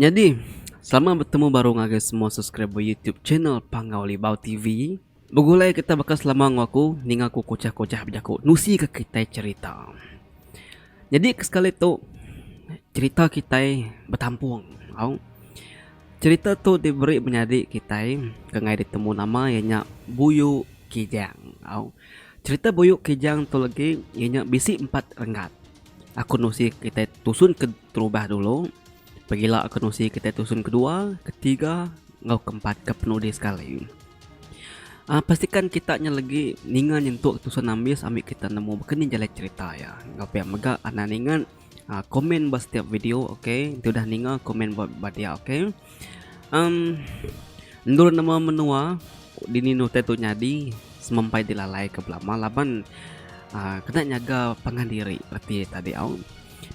Nyadi, selamat betemu baru ngagai semua subscriber YouTube channel Panggau Libau TV. Begulai kita baka selama enggau aku ninga aku kuchah-kuchah bejaku nusi ke kitai cherita. Nyadi ke sekali tu cherita kitai betampung au. Cherita tu diberi menyadi kitai ke enggai ditemu nama iya nya Buyu Kijang au. Cherita Buyu Kijang tu legi iya nya bisi empat renggat. Aku nusi kitai tusun ke terubah dulu. Pegila aku nusi kitai tusun kedua, ketiga enggau keempat ke penudi sekali. Aaa pastikan kita nya legi ninga nyentuk tusun ambis ambi kita nemu baka ni jalai cherita iya. Enggau pia mega anang ningat aaa komen ba setiap video ok enti udah ninga komen ba ba dia ok. Emm endur nama menua dini utai tu nyadi semampai dilalai ke belama laban aaa kena nyaga pangan diri reti tadi au.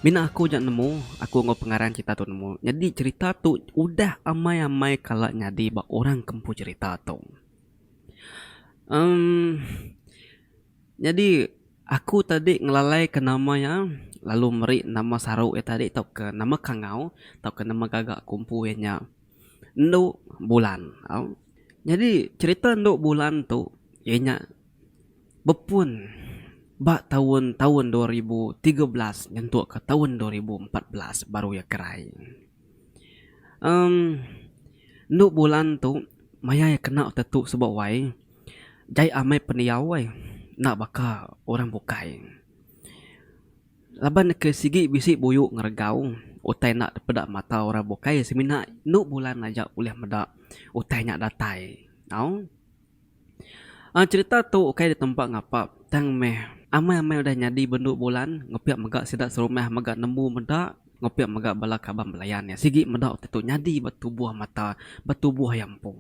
Mina aku aja nemu, aku enggau pengarang cherita tu nemu. Nyadi cherita tu udah amai-amai kala nyadi ba orang ke empu cherita tu. Emm nyadi aku tadi ngelalaika nama iya lalu meri nama saru iya tadi tauka nama kangau tauka nama gaga aku empu iya nya Endu Bulan. Au. Nyadi cherita Endu Bulan tu iya nya Bepun ba taun taun 2013 nyentuk ka taun 2014 baru iya kerai. Emm endu bulan tu maya iya kena utai tu suba wai jai amai pendiau ai enda baka orang bukai. Laban ke sigi bisi buyu ngeregau utai enda dipeda mata orang bukai semina endu bulan aja ulih meda utai nya datai. Au. Cherita tu ukai ditempa ngapa tang meh amai-amai udah nyadi bendu bulan ngepik mega sida serumah mega nemu meda ngepik mega bala kaban belayan iya sigi meda utai tu nyadi ba tubuh mata ba tubuh iya empu.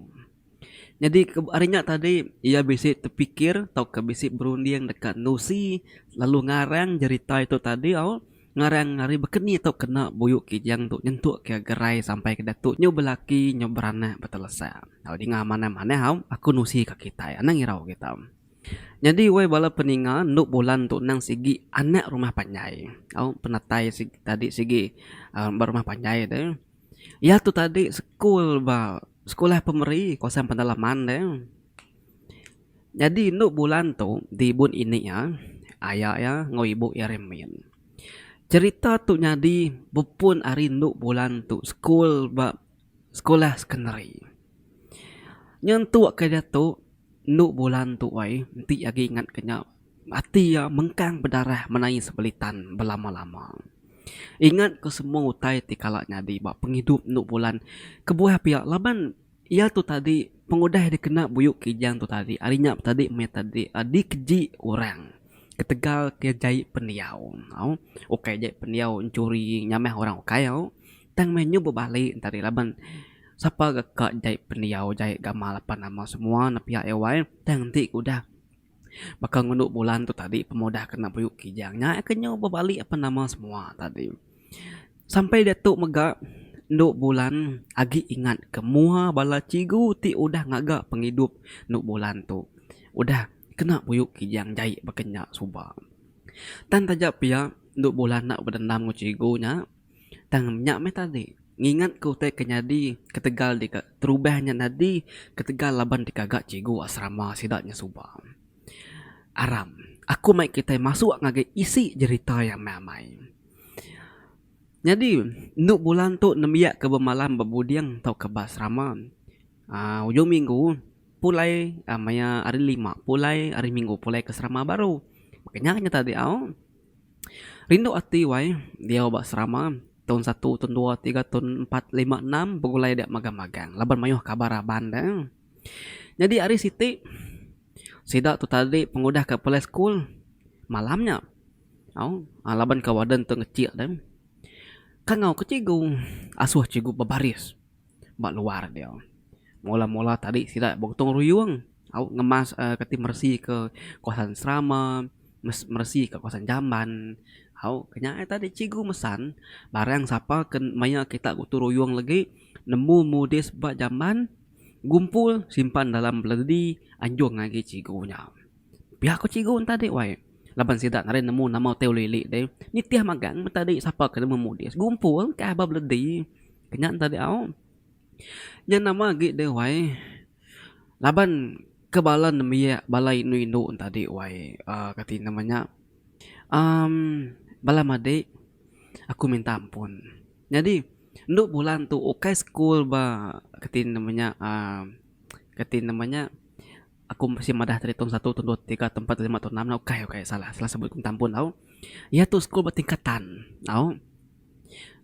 Nyadi ke ari nya tadi iya bisi tepikir tauka bisi berunding deka nusi lalu ngarang jerita itu tadi au. Ngarang ari baka ni tau kena buyu kijang tu nyentuk ke gerai sampai ke diatu nyu belaki nyu beranak betelesak. Tau dinga manah manah au aku nusi ka kitai anang irau kita. Nyadi wai bala peninga endu bulan tu nang sigi anak rumah panjai au penatai sigi tadi sigi uhh ba rumah panjai tu. Iya tu tadi sekul ba sekulah pemeri kawasan pedalaman de. Nyadi endu bulan tu di ibun ini iya, aya iya enggau ibu iya remin. Cherita tu nyadi bepun ari endu bulan tu sekul ba sekulah sekondari. Nyentuk ke diatu endu bulan tu ai enti agi ingat ke nya ati iya mengkang bedarah menaie sebelitan belama-lama. Ingat ke semua utai ti kala nyadi ba pengidup endu bulan kebuah pia laban Iya tu tadi pengudah dikena buyu kijang tu tadi ari nya tadi meh tadi dikeji orang ketegal ke jai pendiau au ukai jai pendiau enchuri nyamah orang ukai au tang meh nyu bebali tadi laban sapa ga ka jai pendiau jai gamal apan nama semua ne pia iya wai tang enti udah Baka ngundu bulan tu tadi pemudah kena buyu kijang nya ke nyu bebali apan nama semua tadi. Sampai diatu mega endu bulan agi ingat ke mua bala cikgu ti udah ngaga pengidup endu bulan tu udah kena buyu kijang jai baka nya suba. Tang taja pia endu bulan enda bedendam enggau cikgu nya. Tang nya meh tadi, ngingatka utai ke nyadi ketegal deka terubah nya nyadi ketegal laban digaga cikgu asrama sida nya suba. Aram, aku mai kitai masuk ngagai isi jerita iya amai-amai. Nyadi, endu bulan tu nembiak ke bemalam ba buding tauka ba asrama aaa ujung minggu pulai maya hari lima pulai hari minggu pulai ke asrama baru. Baka nya nya tadi au. Rindu ati wai diau ba asrama taun satu taun dua tiga taun empat lima enam begulai dia magang-magang laban mayuh kaban raban ne. Nyadi hari siti sida tu tadi pengudah ke pulai sekul malam nya au laban ke warden tu ngecik ne kangau ke cikgu asuh cikgu bebaris. Ba luar dia. Mula-mula tadi sida begutung ruyung au ngemas uhh kati meresi ke kawasan asrama meresi ke kawasan jamban au nya tadi cikgu mesan barang sapa ke maya kita gutung ruyung lagi nemu mudis ba jamban gumpul simpan dalam beledi anjung agi cikgu nya. Pia ku cikgu ne tadi wai laban sida nadai nemu nama utai ulih ili deh nitih magang tadi sapa ke nemu mudis gumpul ka ba beledi. Kenya tadi au. Nya nama agi deh wai laban ke bala nembiak bala indu indu tadi wai uhh kati nama nya uhh bala madik aku minta ampun. Nyadi endo bulan tu ukai sekul ba kati nama nya uhh kati nama nya aku mesti madah tadi taun satu taun dua tiga taun empat taun lima taun enam ukai ukai salah salah sebut minta ampun tau. Iya tu sekul ba tingkatan tau.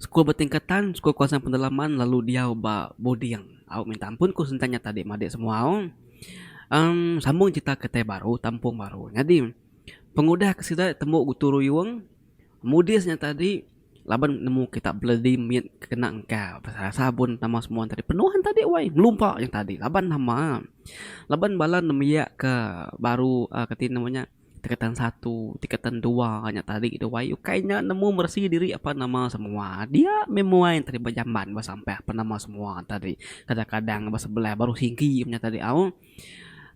Sekul betingkatan, sekul kawasan pendalaman lalu diau ba boarding. Au minta ampun ku sentang nya tadi madik semua au. Emm sambung cerita kitai baru tampung baru. Nyadi pengudah ke sida tembu gutu ruyung mudis nya tadi laban nemu kita beledi mit ke kena engka pasal sabun nama semua tadi penuh tadi wai ngelumpa nya tadi laban nama laban bala nembiak ke baru uhh kati nama nya. Tingkatan satu, tingkatan dua nya tadi tu wai ukai nya nemu meresi diri apan nama semua. Dia meh muai tadi ba jamban ba sampah apan nama semua tadi. Kadang-kadang ba sebelah baru singki nya tadi au.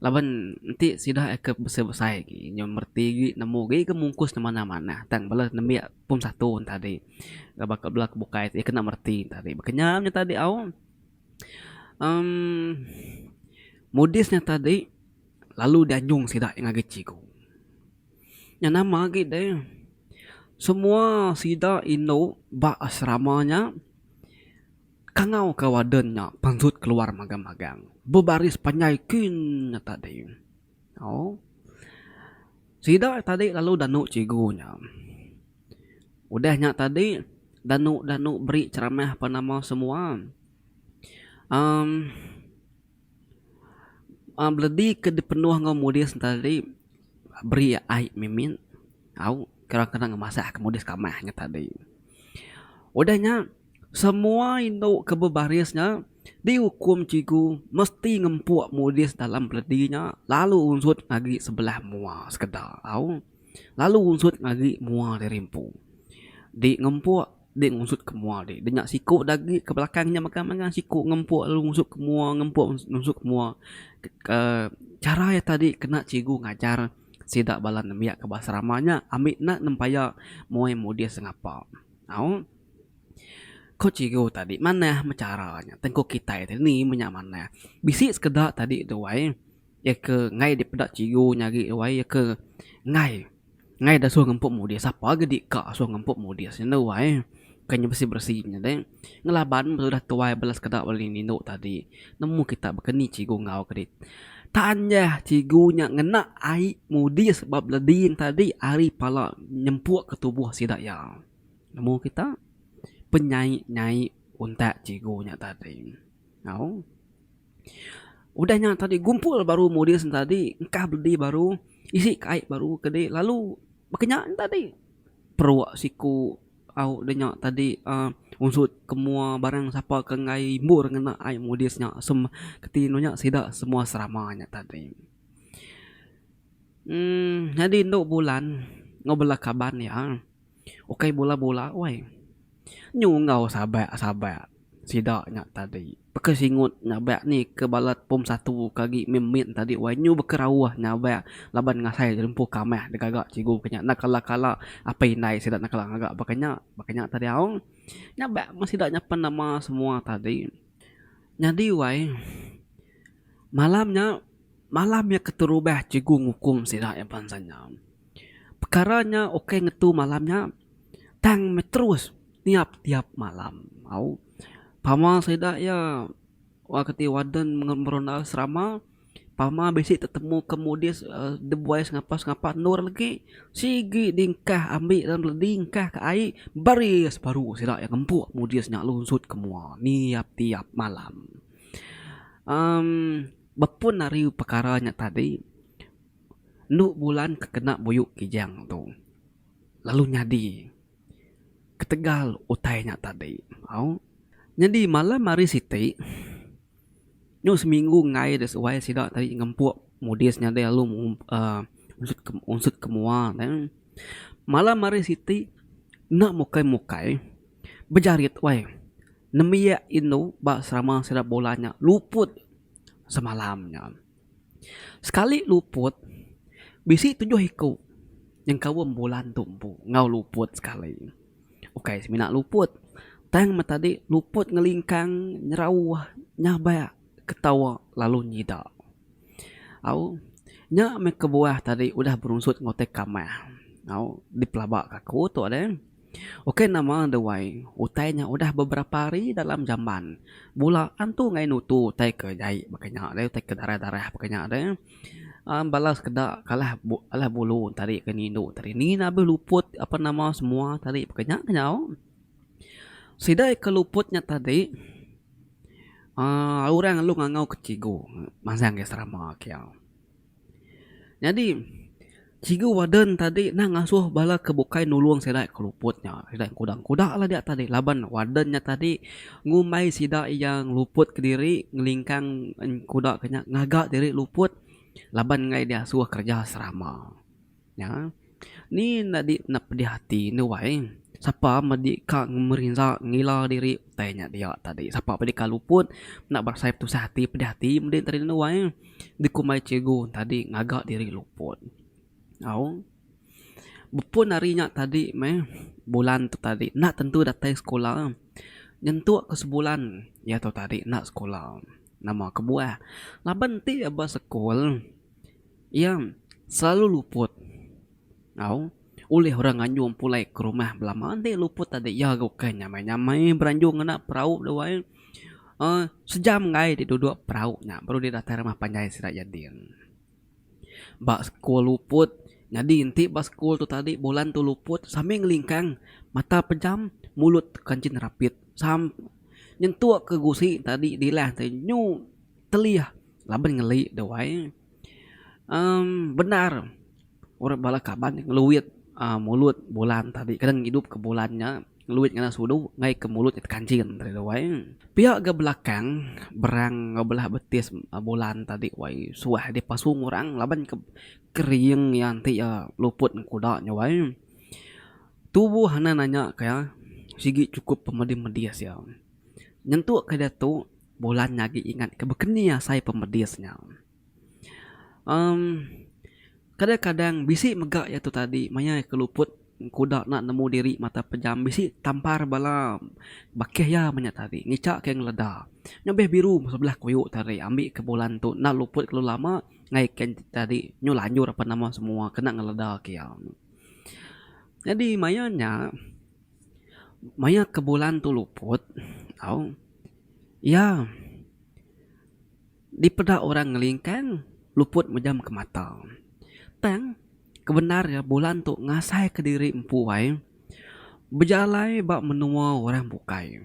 Laban enti sida ke besai-besai agi nyau mereti agi nemu agi ke mungkus ne manah-manah tang bala nembiak pom satu ne tadi baka bala ke bukai ti kena mereti tadi. Baka nya nya tadi au. Emm mudis nya tadi. Lalu dianjung sida ngagai chigu. Nya nama agi deh. Semua sida indu ba asrama nya kangau ka warden nya pansut keluar magang-magang bebaris panjai kin nya tadi. Au. Sida tadi lalu danu chigu nya. Udah nya tadi danu-danu beri ceramah pa nama semua. Emm. Aaa beledi ke dipenuh enggau mudis tadi beri ai mimit au kira kena ngemasah ke mudis kamah nya tadi. Udah nya semua indu ke bebaris nya diukum cikgu mesti ngempuk mudis dalam beledi nya lalu unsut agi sebelah mua sekeda au lalu unsut agi mua diri empu. Di ngempuk Di ngunsut ke mua di. Nya siku da agi ke belakang nya mega mega siku ngempuk lalu ngunsut ke mua ngempuk ngunsut ke mua. Ke chara iya tadi kena cikgu ngajar sida bala nembiak ke ba asrama nya ami enda nempaya muai mudih sengapa. Au ku cikgu tadi manah meh chara nya tengku kitai ti ni meh nya manah. Bisi sekeda tadi tu ai iya ke enggai dipeda cikgu nya agi wai iya ke enggai. Enggai dasuh ngempuk mudis sapa ga dika asuh ngempuk mudis nya enda wai. Kai nya beresi beresi nya deh. Ngelaban udah tuai bala sekeda bala indu tadi. Nemu kita baka ni cikgu enggau ke dih. Tanjah cikgu nya ngena ai mudis ba beledi tadi ari pala nyempuk ke tubuh sida iya. Nemu kita penyai nyai untak cikgu nya tadi. Au. Udah nya tadi gumpul baru mudis ne tadi engkah beledi baru isi ke ai baru ke di lalu baka nya ne tadi peruk siku au da nya tadi uhh unsut ke mua barang sapa ke enggai imbur ngena ai mudis nya sem keti anu nya sida semua serama nya tadi. Uhh nyadi endo bulan enggau bala kaban iya. Ukai bula-bula weh. Nyu enggau sabak-sabak sida nya tadi. Baka singut nyabak ni ke bala pom satu ke agi mit-mit tadi weh nyu bekerauh nyabak laban ngasai lempu kamah digaga cikgu ke nya. Enda kala-kala apai indai sida enda kala ngaga baka nya. Baka nya tadi au. Nyabak meh sida nyapan nama semua tadi. Nyadi weh malam nya malam iya keterubah cikgu ngukum sida iya bansa nya. Pekara nya ukai ngetu malam nya tang meh terus tiap tiap malam au. Pama sida iya wak keti warden meronda asrama pama bisi tetemu ke mudis uhh dibuai sengapa sengapa endur legi sigi dingkah ambi dalam ledi engkah ka ai baris baru sida iya ngempuk mudis nya lalu unsut ke mua tiap tiap malam. Emm bepun ari pekara nya tadi. Enu bulan ke kena buyu kijang tu lalu nyadi ketegal utai nya tadi au. Nyadi malam hari siti nyu seminggu enggai da seduai sida tadi ngempuk mudis nya deh lalu uhh unsut unsut ke mua ne. Malam hari siti enda mukai mukai bejarit weh nembiak indu ba serama sida bulan nya luput semalam nya. Sekali luput bisi tujuh iku nyengkaum bulan tu empu enggau luput sekali. Ukai semina luput. Tang meh tadi luput ngelingkang nyerauh nyabak ketawa lalu nyida. Au nya meh kebuah tadi udah berunsut enggau tai kamah. Au dipelaba ka aku tu deh. Ukai nama deh wai utai nya udah beberapa hari dalam jamban bula antu enggai nutu utai ke jai baka nya deh utai ke darah-darah baka nya deh. Aaa bala sekeda kalah alah bulu tadi ke nindu tadi ni ne abih luput apan nama semua tadi baka nya ke nyau. Sida ke luput nya tadi aaa orang lalu ngangau ke cikgu mansang ke asrama kiya. Nyadi cikgu warden tadi enda ngasuh bala ke bukai nulung sida ke luput nya. Sida kuda kuda lah dia tadi laban warden nya tadi ngumbai sida iya ngeluput kediri ngelingkang kuda ke nya ngaga diri luput laban enggai diasuh kereja asrama. Nya ni enda di enda pedih ati enda wai sapa medi ka merinsa ngila diri utai nya dia tadi sapa pedi ka luput enda berasai tusah ati pedih ati medi tadi enda wai dikumbai cikgu tadi ngaga diri luput. Au bepun hari nya tadi meh bulan tu tadi enda tentu datai sekula nyentuk ke sebulan iya tu tadi enda sekula. Nama kebuah laban enti ba sekul. Iya selalu luput au ulih orang nganjung pulai ke rumah belama enti luput tadi iya ga ukai nyamai nyamai beranjung ngena perau tu ai uhh sejam enggai ti duduk perau nya baru deh datai rumah panjai sida iya din. Ba sekul luput nyadi enti ba sekul tu tadi bulan tu luput sambil ngelingkang mata pejam mulut kanchin rapit sam nyentuk ke gusi tadi dilah ti nyu telih. Laban ngeli deh wai uhh bendar orang bala kaban ngeluit uhh mulut bulan tadi kadang ngidup ke bulan nya ngeluit ngena sudu ngai ke mulut nya tekanchin tadi deh wai. Pia ga belakang berang enggau belah betis bulan tadi wai suah dipasung orang laban ke kering iya enti iya luput kuda nya wai. Tubuh anak nanya ka iya sigi chukup pemedis medis iya. Nyentuk ke diatu bulan nya agi ingat ke bekeni asai pemedis nya. Emm kadang kadang bisi mega iya tu tadi maya ke luput kuda enda nemu diri mata pejam bisi tampar bala bakih iya meh nya tadi ngicha ke ngeleda. Nya beh biru sebelah kuyu tadi ambi ke bulan tu enda luput kelalu lama ngagai ke tadi nyu lanjur apan nama semua kena ngeleda ke iya. Nyadi maya nya. Maya ke bulan tu luput au iya dipeda orang ngelingkang luput mejam ke mata. Tang kebendar iya bulan tu ngasai ke diri empu ai bejalai ba menua orang bukai.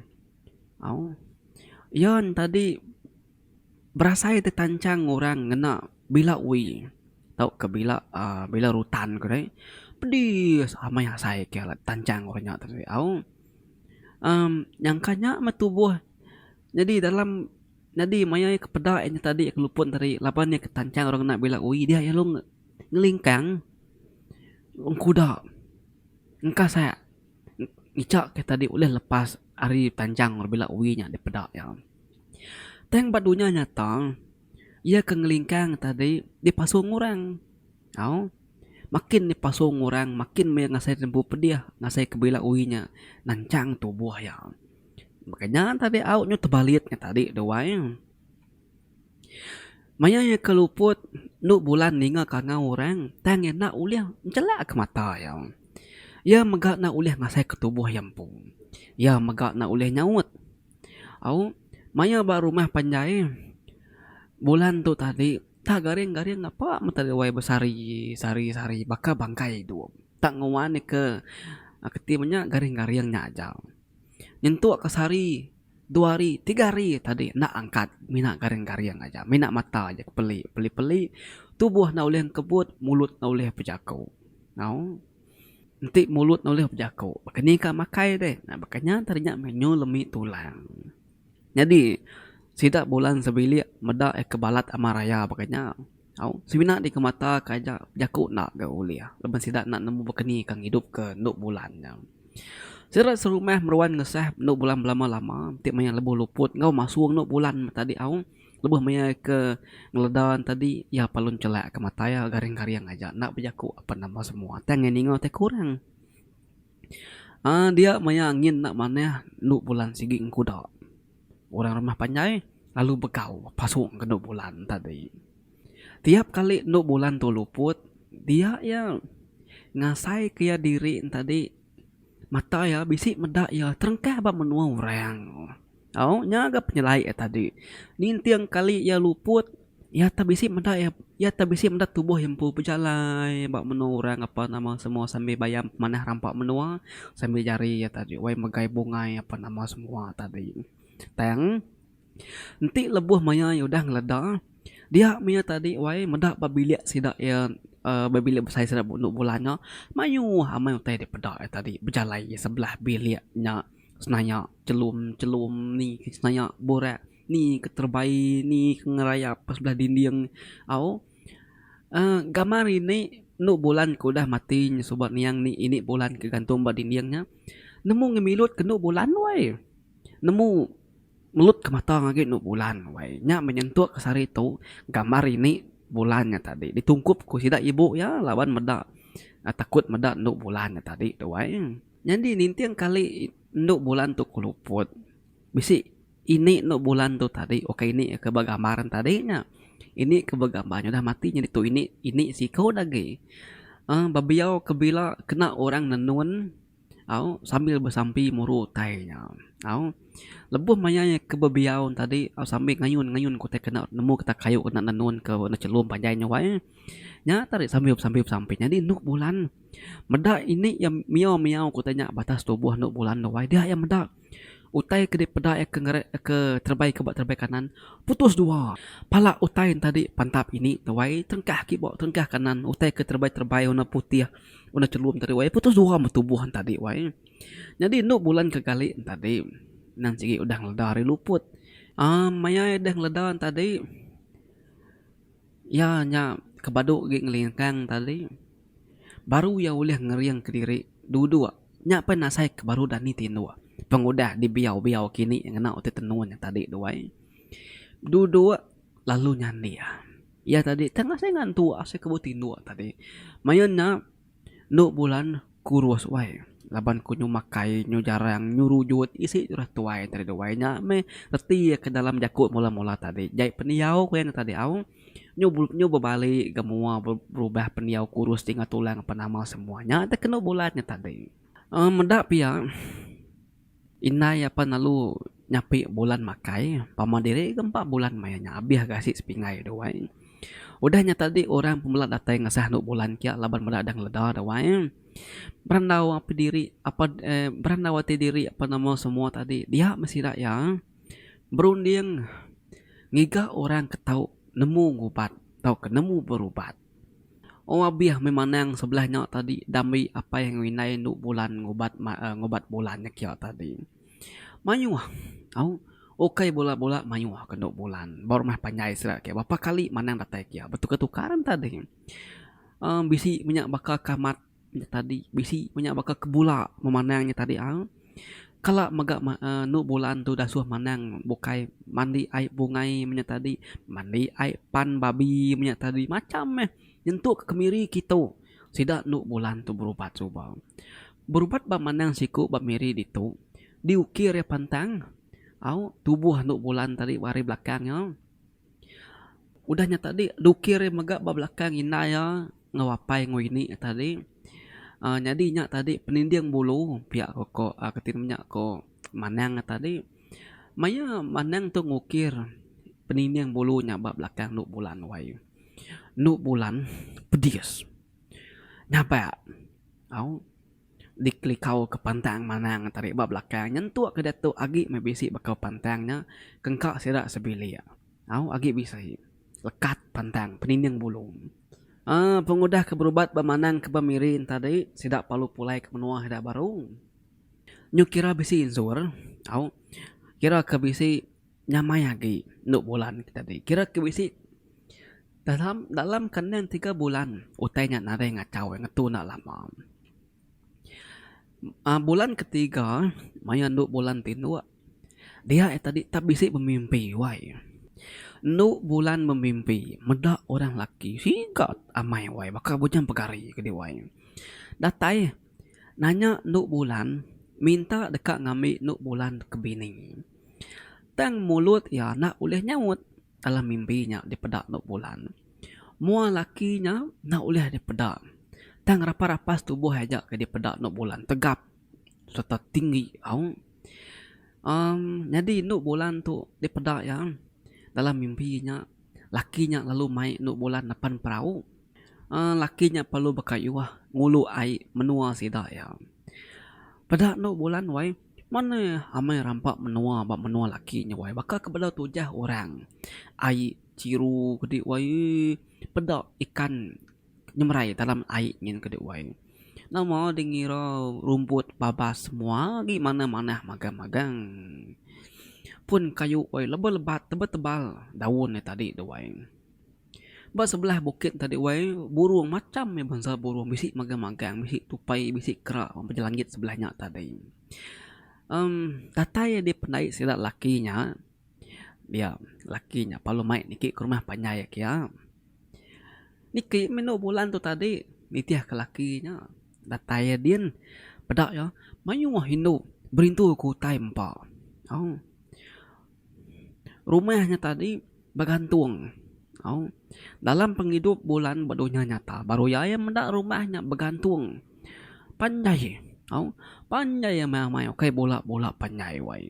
Au iya ne tadi berasai ditanchang orang ngena bila wi tauka bila uhh bila rutan ku deh pedis amai asai ke tanchang orang nya tadi au uhh nyangka nya meh tubuh nyadi dalam nyadi maya iya ke peda iya tadi ke luput tadi laban iya ke tanchang orang ngena bila wi dia iya lalu ngelingkang engkuda engkasak. Ngicha ke tadi ulih lepas ari tanjang bila wi nya dipeda iya. Tang ba dunya nyata iya ke ngelingkang tadi dipasung orang. Au makin dipasung orang makin meh ngasai nembu pedih ngasai ke bila wi nya nanchang tubuh iya. Baka nya tadi au nyu tebalit nya tadi tu wai. Maya iya ke luput enda bulan ninga kangau orang tang iya enda ulih enchelak ke mata iya. Iya mega enda ulih ngasai ke tubuh iya empu. Iya mega enda ulih nyaut. Au maya ba rumah panjai bulan tu tadi tak garing-garing apa meh tadi wai besari sari sari baka bangkai idup. Tak nguan ke keti meh nya garing-garing nya aja. Nyentuk ke sehari dua hari tiga hari tadi enda angkat mina garing-garing aja mina mata aja ke peli peli-peli tubuh enda ulih engkebut mulut enda ulih bejaku. Au enti mulut enda ulih bejaku baka ni ka makai deh baka nya tadi nya meh nyu lemi tulang. Nyadi sida bulan sebilik meda iya ke balat amat raya baka nya. Au semina dikemata ka aja jaku enda ga ulih laban sida enda nemu baka ni ka ngidup ke endo bulan nya. Sida serumah meruan ngesah endo bulan belama lama ti maya lebuh luput enggau masung endo bulan tadi au lebuh maya ke ngeleda ne tadi iya perlu chelak ka mata iya garing garing aja enda bejaku apan nama semua tang iya ninga tai kurang. Aaa dia maya angin enda manah enu bulan sigi engkuda. Orang rumah panjai lalu begau pasung ke enu bulan tadi. Tiap kali enu bulan tu luput dia iya ngasai ke iya diri tadi mata iya bisi meda iya terengkah ba menua orang. Au nya ga penyelai iya tadi. Ninting kali iya luput, iya tau bisi meda iya, iya tau bisi meda tubuh iya empu bejalai ba menua orang apa nama semua sambil bayam pemanah rampa menua sambil jari iya tadi wai megai bungai apa nama semua tadi. Tang enti lebuh maya iya udah ngeleda dia meh iya tadi wai meda ba bilik sida iya uhh ba bilik besai sida enu bulan nya mayuh amai utai dipeda iya tadi bejalai sebelah bilik nya. Senaya chelum chelum ni ke senaya burak ni ke terebai ni ke ngerayap ke sebelah dinding au uhh gambar ini enu bulan ke udah mati nya suba niang ni ini bulan ke gantung ba dinding nya nemu ngemilut ke enu bulan weh nemu melut ke mata agi enu bulan weh nya menyentuk ke sehari tu gambar ini bulan nya tadi ditungkup ku sida ibu iya laban meda takut meda enu bulan nya tadi tu weh. Nyadi ninting kali endu bulan tu ku luput bisi ini endu bulan tu tadi ukai ini ke begambar tadi nya. Ini ke begambar nya udah mati nyadi tu ini ini siku da agi uhh bebiau ke bila kena orang nenun au sambil besampi muru utai nya au. Lebuh maya iya ke bebiau tadi sambil ngayun ngayun ke utai kena nemu kita kayu kena nenun ke chelum panjai nya wai. Nya tadi sambil besampi besampi nyadi endu bulan. Meda ini iya miau miau ku utai nya batas tubuh anu bulan tu ai dia iya meda utai ke dipeda iya ke ngere ke terebai ke ba terebai kanan putus dua pala utai ne tadi pantap ini tu ai terengkah kiba terengkah kanan utai ke terebai terebai warna putih warna chelum tadi wai putus dua meh tubuh ne tadi wai. Nyadi anu bulan ke gali ne tadi nang sigi udah ngeleda ari luput aaa maya iya deh ngeleda ne tadi iya nya ke badu agi ngelingkang tadi. Baru iya ulih ngering kediri duduk nya pen asai ke baru dani tinduk pengudah dibiau-biau kini ngena utai tenun nya tadi tu ai. Duduk lalu nyandih. Iya tadi tang asai ngantuk asai ke baru tinduk tadi. Maya nya endo bulan kurus wai laban ku nyu makai nyu jarang nyu rujut isi udah tuai tadi tu wai. Nya meh reti iya ke dalam jaku mula-mula tadi jai pendiau ku iya ne tadi au. Nyu nyu bebali ga mua berubah pendiau kurus ti enggau tulang apan nama semua nya te kenu bulan nya tadi. Uhh meda pia indai apan lalu nyapi bulan makai pama diri ga empa bulan maya nya abih ga asi sepinggai tu ai. Udah nya tadi orang pemela datai ngesah anu bulan kia laban meda deh ngeleda tu ai. Berandau api diri apan uhh berandau ati diri apan nama semua tadi dia meh sida iya. Berunding ngiga orang ke tau nemu ngubat tauka nemu berubat. Oh abih meh manang sebelah nya tadi dambi apai enggau indai endu bulan ngubat ngubat bulan nya kiya tadi. Mayuh au ukai bula bula mayuh ke endu bulan ba rumah panjai sida ke berapa kali manang datai kiya betukar tukar tadi. uhh Bisi menya baka kamat. Nya tadi bisi menya baka ke bula memanang nya tadi au. Kala mega uhh enu bulan tu dasuh manang bukai mandi ai bungai menya tadi, mandi ai pan babi menya tadi macam meh nyentuk ke miri kitu sida enu bulan tu berubat suba. Berubat ba manang siku ba miri ditu diukir iya pantang au tubuh enu bulan tadi ba ari belakang iya. Udah nya tadi dukir iya mega ba belakang indai iya enggau apai enggau ini iya tadi uhh nyadi nya tadi peninding bulu pia ko ko keti ne nya ko manang ne tadi. Maya manang tu ngukir peninding bulu nya ba belakang enu bulan wai. Enu bulan pedis nyabak au. Dikelikau ke pantang manang tadi ba belakang nyentuk ke diatu agi meh bisi baka pantang nya kengka sida sebilik. Au agi bisi lekat pantang peninding bulu. Aaa pengudah ke berubat ba manang ke ba Miri tadi sida perlu pulai ke menua sida baru. Nyu kira bisi insur au kira ke bisi nyamai agi endo bulan ke tadi kira ke bisi dalam dalam kandang tiga bulan utai nya nadai ngachau ngetu enda lama. Aaa bulan ketiga maya endo bulan tinduk dia iya tadi tak bisi bemimpi wai. Endo bulan bemimpi meda orang laki sigat amai wai baka bujang pegari ke dih wai. Datai nanya endo bulan. minta deka ngambi enu bulan ke bini. Tang mulut iya enda ulih nyaut dalam mimpi nya dipeda enu bulan. Mua laki nya enda ulih dipeda tang rapas-rapas tubuh aja ke dipeda enu bulan tegap sereta tinggi au. Uhh nyadi enu bulan tu dipeda iya dalam mimpi nya laki nya lalu mai enu bulan nepan perau. Uhh laki nya perlu bekayuh ngulu ai menua sida iya. Peda enu bulan wai manah amai rampa menua ba menua laki nya wai baka ke bala tujah orang ai chiru kedi wai peda ikan nyemerai dalam ai nyin kedi wai. Nama deh ngira rumput babas semua agi manah manah magang magang. Pun kayu wai lebal lebat tebal tebal daun ne tadi tu wai. Ba sebelah bukit tadi wai burung macam meh bansa burung bisi magang-magang bisi tupai bisi kera bejelangit sebelah nya tadi. Emm datai di pendai sida laki nya dia laki nya perlu mai niki ke rumah panjai kiya. Niki meh endo bulan tu tadi nitih ke laki nya datai iya din peda iya mayuh indu berintu ke utai empa. Au. Rumah nya tadi begantung au dalam pengidup bulan ba dunya nyata baru iya iya meda rumah nya begantung panjai au panjai amai amai ukai bula bula panjai wai.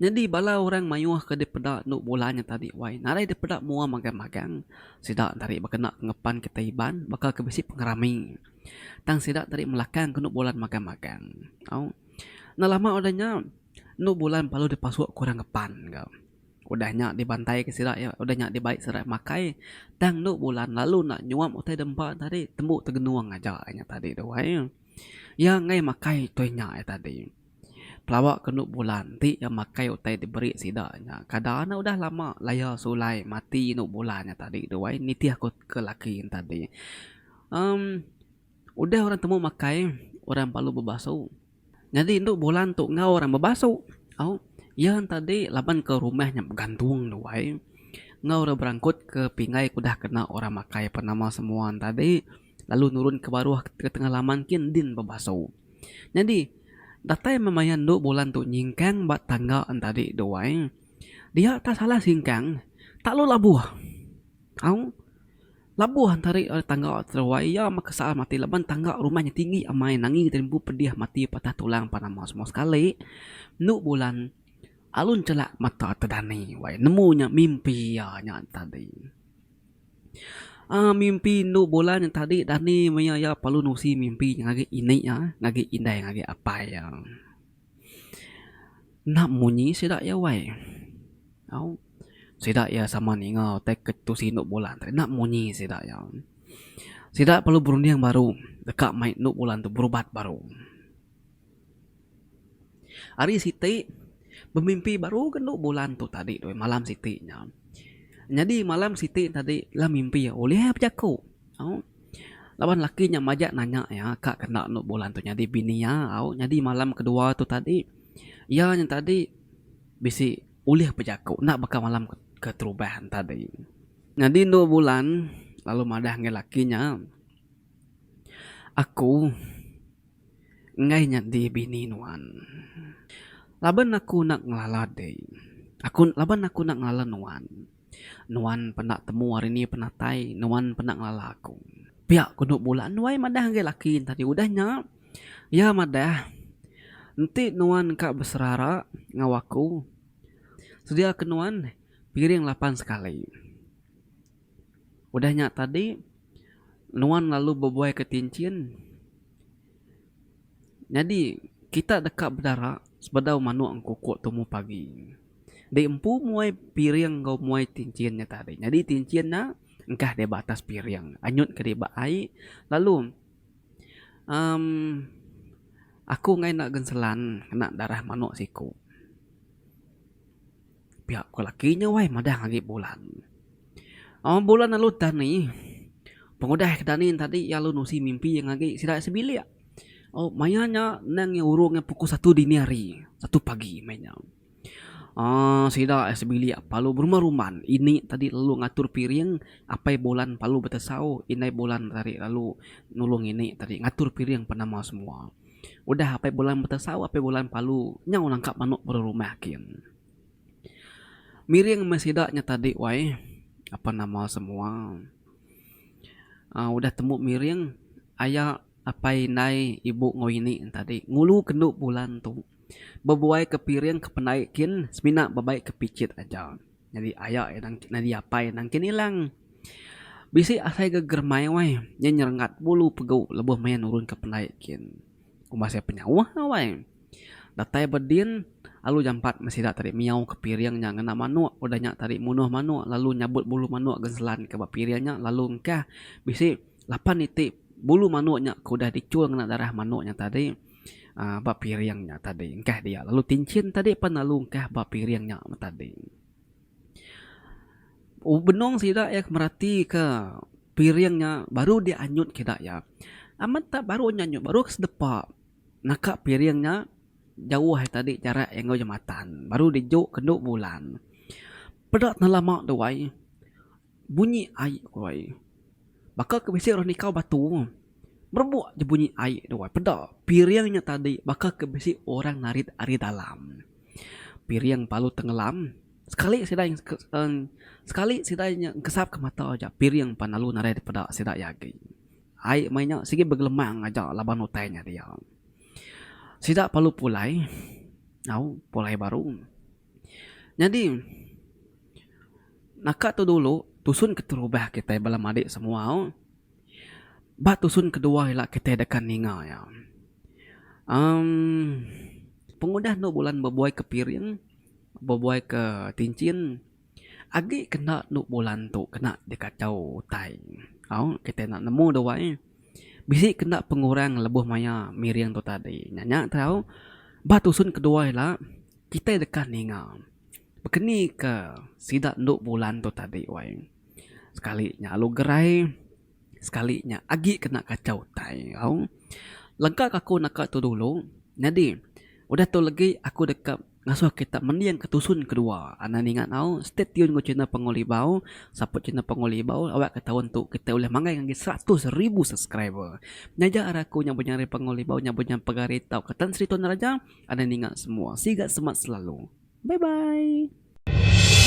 Nyadi bala orang mayuh ke dipeda enu bulan nya tadi wai nadai dipeda mua magang magang sida tadi bekena ngepan kitai Iban baka ke bisi pengerami tang sida tadi melakang ke enu bulan magang magang au. Enda lama udah nya. Enu bulan lalu dipasuk ke orang ngepan ga. Udah nya dibantai ke sida iya, udah nya dibai sida makai tang enu bulan lalu enda nyuap utai dempa tadi tembu tegenung aja nya tadi tu ai. Iya enggai makai utai nya iya tadi. Pelawa ke enu bulan ti iya makai utai diberi sida nya kada ne udah lama laya sulai mati enu bulan nya tadi tu ai nitih ku ke laki ne tadi. Emm udah orang temu makai orang perlu bebasu. Nyadi endu bulan tu enggau orang bebasu au iya tadi laban ke rumah nya begantung duai enggau orang berangkut ke pinggai ke udah kena orang makai apan nama semua tadi lalu nurun ke baruh ke tengah laman kin din bebasu. Nyadi datai meh maya endu bulan tu nyingkang ba tangga tadi duai dia tak salah singkang tak lu labuh au. Labuh entari ari tangga teruai iya meh kesal mati laban tangga rumah nya tinggi amai nangi ti empu pedih mati patah tulang pan nama semua sekali enu bulan alun chelak mata tedani wai nemu nya mimpi iya nya tadi. Aaa mimpi enu bulan nya tadi dani maya iya perlu nusi mimpi nya ngagai ini iya ngagai indai ngagai apai iya. Enda munyi sida iya wai. Au sida iya sama ninga utai ke tusi endo bulan tu enda munyi sida iya. Sida perlu berunding baru deka mai endo bulan tu berubat baru. Hari siti bemimpi baru ke endo bulan tu tadi tu malam siti nya. Nyadi malam siti tadi la mimpi iya ulih bejaku. Au laban laki nya majak nanya iya ka kena anu bulan tu nyadi bini iya au nyadi malam kedua tu tadi iya nya tadi bisi ulih bejaku enda baka malam keterubah ne tadi. Nyadi endo bulan lalu madah ngagai laki nya aku enggai nyadi bini nuan laban aku enda ngelala dek aku laban aku enda ngelala nuan. Nuan penda temu ari ni penatai, nuan penda ngelala aku. Pia ku endo bulan wai madah ngagai laki ne tadi. Udah nya, iya madah, enti nuan ka beserara enggau aku, sedia ke nuan piring lapan sekali. Udah nya tadi, nuan lalu bebuai ke tinchin. Nyadi, kita deka bedara sebedau manuk engkukuk tumu pagi. Di empu muai piring enggau muai tinchin nya tadi. Nyadi tinchin nya engkah dia ba atas piring. Anyut ke dia ba ai lalu uhh aku enggai enda genselan ngena darah manuk siku. Pia ku laki nya wai madah agi bulan. Uhh bulan lalu dani pengudah ke dani tadi iya lalu nusi mimpi iya ngagi sida sebilik. Uhh maya nya nang iya urung iya pukul satu dini hari satu pagi meh nya. Uhh sida sebilik lalu berumban-rumban ini tadi lalu ngatur piring apai bulan lalu betesau indai bulan tadi lalu nulung ini tadi ngatur piring penama semua. Udah apai bulan betesau apai bulan palu nyau nangkap manuk baru rumah kin. Miring meh sida nya tadi wai apan nama semua. Aaa udah tembu miring aya apai indai ibu enggau ini tadi ngulu kendu bulan tu bebuai ke piring ke pendai kin semina bebai ke pichit aja. Nyadi aya nyadi apai nangkin ilang. Bisi asai ga geremai wai nya nyerenggat bulu pegu lebuh maya nurun ke pendai kin. Umbas iya penyauh lah wai. Datai ba din lalu jampat meh sida tadi miau ke piring nya ngena manuk udah nya tadi munuh manuk lalu nyabut bulu manuk genselan ke ba piring nya lalu engkah bisi lapan iti bulu manuk nya ke udah dichul ngena darah manuk nya tadi aaa ba piring nya tadi engkah dia lalu tinchin tadi pan lalu engkah ba piring nya tadi. Benung sida iya meratika piring nya baru dianyut kida iya. Amat tak baru nya anyut baru ke sedepa naka piring nya jauh ari tadi jarak iya enggau jematan baru dijuk ke endo bulan. Peda ne lama tu ai bunyi ai ku ai baka ke bisi orang nikau batu merebuk je bunyi ai tu ai peda piring nya tadi baka ke bisi orang narit ari dalam. Piring palu tengelam. Sekali sida sekali sida nya ngesap ke mata aja piring pan lalu nadai dipeda sida iya agi. Ai meh nya sigi begelemang aja laban utai nya dia. Sida perlu pulai au pulai baru. Nyadi naka tu dulu tusun keterubah kitai bala madik semua au. Ba tusun kedua ila kitai deka ninga iya. Emm pengudah enda bulan bebuai ke piring bebuai ke tinchin agi kena enda bulan tu kena dikachau utai. Au kitai enda nemu deh wai bisi kena pengurang lebuh maya miring tu tadi. Nya nya tau ba tusun kedua ila kitai deka ninga bekeni ke sida enda bulan tu tadi wai. Sekali nya alu gerai sekali nya agi kena kachau utai au. Lengka ka aku naka tu dulu nyadi udah tu legi aku deka ngasuh kita mending ke tusun kedua anang ninga au stay tune enggau channel Panggau Libau support channel Panggau Libau awak ke taun tu kita ulih manggai ngagai 100,000 subscriber. Nyaja ari aku nya Bujang Ari Panggau Libau nya Bujang Pegari tauka Tan Sri Tuan Raja anang ninga semua siga semat selalu. Bye bye.